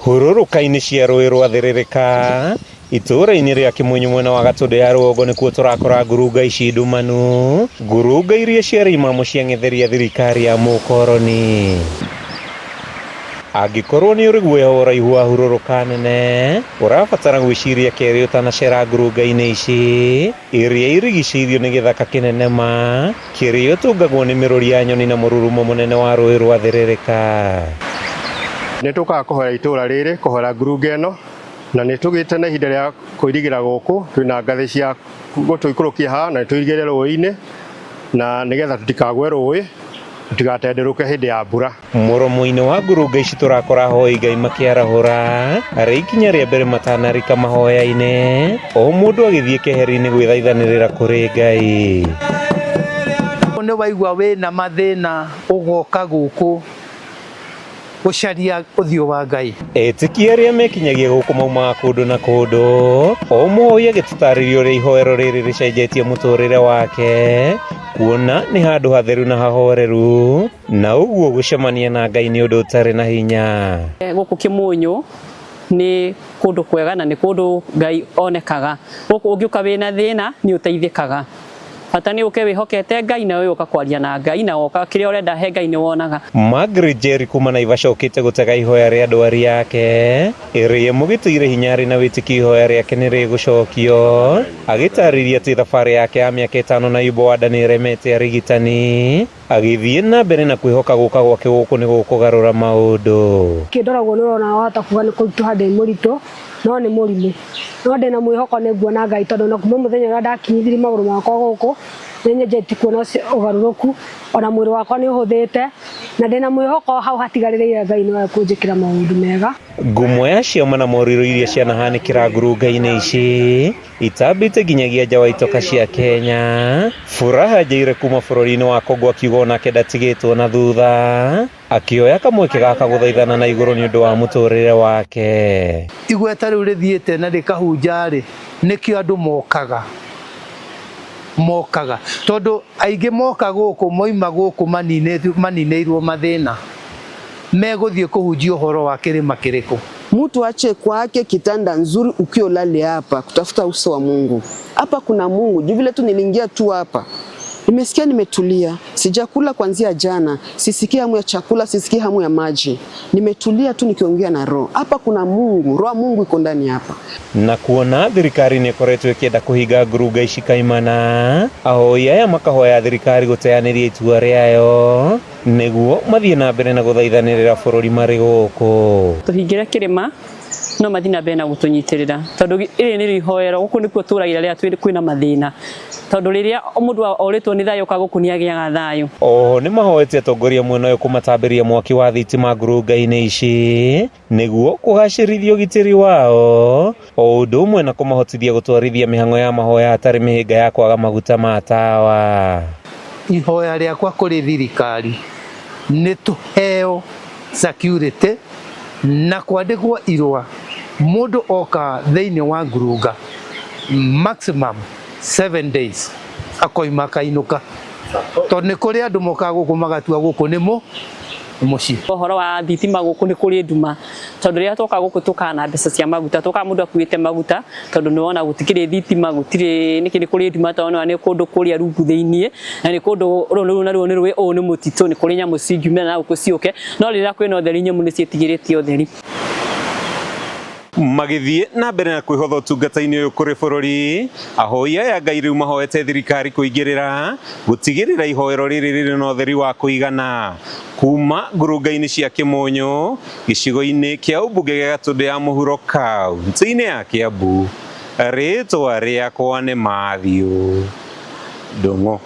Hurũrũka-inĩ cia rũĩ rwa Thĩrĩrĩka itũũra-inĩ rĩa Kĩmunyu mwena wa Gatũndũ ya rũgongo nĩkuo tũrakora ngurunga ici ndumanu, ngurunga iria ciarĩ imamo cia ng'etheria thirikari ya mũkoroni. Angĩkorwo nĩ ũrĩ guoya wa ũraihu wa hurũrũka nene, ũrabatara gwĩciria kerĩ ũtanacera ngurunga-inĩ ici, iria irigicĩirio nĩ gĩthaka kĩnene ma, kĩrĩa ũtũngagwo nĩ mĩrũri ya nyoni na mũrurumo mũnene wa rũĩ rwa Thĩrĩrĩka. Nĩ tũkaga kũhoya itũra rĩrĩ, kũhoera ngurunga ĩno, na nĩ tũgĩte na ihinda rĩa kũirigĩra gũkũ, twĩna ngathĩ cia gũtũikũrũkia haha na nĩ tũirigĩre rũĩ-inĩ, na nĩgetha tũtikagwe rũĩ, tũtigatenderũke hĩndĩ ya mbura. Mũromo-inĩ wa ngurunga ici tũrakora ahoi Ngai makĩarahũra arĩ ikinya rĩa mbere matanarika mahoya-inĩ, o mũndũ agĩthiĩ keheri-inĩ gwĩthaithanĩrĩra kũrĩ Ngai. Nĩ waigua wĩna mathĩna ũgoka gũkũ gũcaria ũthiũ wa Ngai. Etĩkia arĩa mekinyagia gũkũ maumaga kũndũ na kũndũ, o mũhoi agĩtũtarĩria ũrĩa ihoero rĩrĩ rĩcenjetie mũtũrĩre wake, kuona nĩ handũ hatheru na hahoreru, na ũguo gũcemania na Ngai nĩ ũndũ ũtarĩ na hinya. Gũkũ Kĩmunyu nĩ kũndũ kwega na nĩ kũndũ Ngai onekaga. Gũkũ ũngĩũka wĩna thĩna nĩ ũteithĩkaga. Bata nĩ ũke wĩhokete Ngai na ũgoka kwaria na Ngai na woka kĩrĩa ũrenda he Ngai nĩ wonaga. Margaret Jerry kuma Naivasha okĩte gũtega ihoya rĩa ndwari yake ĩrĩa ĩmũgitĩire hinya arĩ na wĩtĩkio ihoya rĩake nĩ rĩgũcokio, agĩtarĩria atĩ thabarĩ yake ya mĩaka ĩtano na Yubo-Wanda nĩ ĩremete arigitani, agĩthiĩ na mbere na kwĩhoka gũka gwake gũkũ nĩ gũkũgarũra maũndũ. Kĩndora ũguo nĩ ũrona wahota kuga nĩ kũritũha ndĩ mũritũ, no nĩ mũrimũ. No ndĩna mwĩhoko nĩ nguona Ngai tondũ ona kuma mũthenya ũrĩa ndakinyithirie magũrũ makwa gũkũ, nĩ nyenjetie kuona ũgarũrũku, ona mwĩrĩ wakwa nĩ ũhũthĩte, na ndĩna mwĩhoko hau hatigarĩrĩire Ngai no ekũnjĩkĩra maũndũ mega. Ngumo ya ciama na morirũ iria cianahanĩkĩra ngurunga-inĩ ici itambĩte nginyagia nja wa itoka cia Kenya. Furaha Njaire kuma bũrũri-inĩ wa Congo akiuga onake ndatigĩtwo na thutha, akĩoya kamweke gaka gũthaithana na igũrũ nĩ ũndũ wa mũtũrĩre wake. Igweta rĩu rĩthiĩte na rĩkahunja rĩ, nĩkĩo andũ mokaga, mokaga tondũ aingĩ moka gũkũ moima gũkũ maninĩirwo mathĩna, megũthiĩ kũhunjia ũhoro wa kĩrĩma kĩrĩkũ? Mtu ache kwake kitanda nzuri ukiwa ulale hapa kutafuta uso wa Mungu. Hapa kuna Mungu. Juu vile tu niliingia tu hapa, nimesikia nimetulia, sijakula kuanzia jana, sisikii hamu ya chakula, sisikii hamu ya maji. Nimetulia tu nikiongea na roho. Hapa kuna Mungu, roho ya Mungu iko ndani hapa. Na kuona thirikari nĩ ĩkoretwo ĩkĩenda kũhinga ngurunga ici kaimana, ahoi aya makahoya thirikari gũteanĩria itua rĩayo nĩguo mathiĩ na mbere na gũthaithanĩrĩra bũrũri marĩ gũkũ. Tũhingĩre kĩrĩma no mathiĩ na mbere na gũtũnyitĩrĩra tondũ ĩrĩ nĩ ihoero gũkũ nĩkuo tũragĩra rĩrĩa kwĩna mathĩna, tondũ rĩrĩa mũndũ orĩtwo nĩ thayũ oka gũkũ nĩ agĩaga thayũ. Oho nĩ mahoete atongoria mwena ũyũ kũmatambĩria mwaki wa thitima ngurunga-inĩ ici nĩguo kũgacĩrithia ũgitĩri wao, o ũndũ ũmwe na kũmahotithia gũtwarithia mĩhang'o ya mahoya hatarĩ mĩhĩnga ya kwaga maguta ma tawa. Ihoya rĩakwa kũrĩ thirikari nĩ tũheo security na kwandĩkwo irũa mũndũ oka thĩinĩ wa ngurunga maximum 7 days akoima akainũka, tondũ nĩ kũrĩ andũ mokaga gũkũ magatua gũkũ nĩ mũciĩ. Ũhoro wa thitima gũkũ nĩ kũrĩ nduma, tondũ rĩrĩa twoka gũkũ tũkaga na mbeca cia maguta, tũkaga mũndũ akuĩte maguta tondũ nĩ wona gũtikĩrĩ thitima, gũtirĩ nĩkĩ, nĩ kũrĩ nduma tondũ nĩ kũndũ kũrĩa rungu thĩiniĩ, na nĩ kũndũ rũrũ naruo nĩ rũĩ, ũũ nĩ mũtitũ, nĩ kũrĩ nyamũ cingiumĩra na gũkũ ciũke, no rĩrĩa kwĩna ũtheri nyamũ nĩ ciĩtigĩrĩte ũtheri. Magĩthiĩ na mbere na kwĩhotha ũtungata-inĩ ũyũ kũrĩ bũrũri, ahoi aya Ngai rĩu mahoete thirikari kũingĩrĩra gũtigĩrĩra ihoero rĩrĩ rĩrĩ na ũtheri wa kũigana. Kuma ngurunga-inĩ cia Kĩmũnyũ, gĩcigo-inĩ kĩa ũmbunge gĩa Gatũndũ ya Mũhuro kaunti-inĩ ya Kĩambu, rĩtwa rĩakwa nĩ Matthew Ndung'u.